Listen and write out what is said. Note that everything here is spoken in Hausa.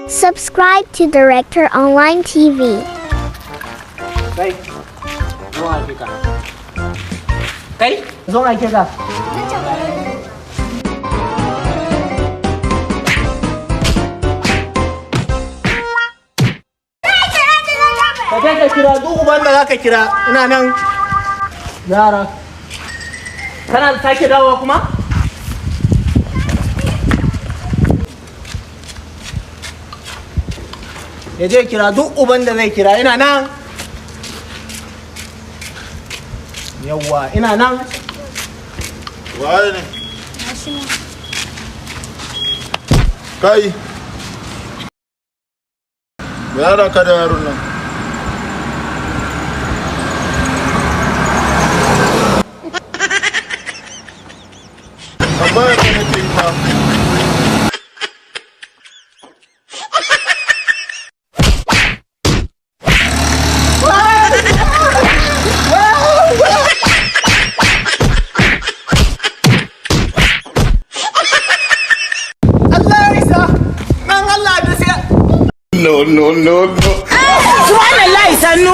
Subscribe to Director Online TV. Kai, zo aike ka. Kai, zo aike ka. Ka je ka kira duk uban da za ka kira, ina nan. Yara. Kana da sake dawowa kuma? Ya je kira duk uban da zai kira, ina nan. Yawwa, ina nan. Waye ne? Kai. Me ya ka da yaron nan? Tambayar ka nake yi fa. Allah ya isa. Nan Allah da sai. No, no, no, no. Subhanallah, sannu.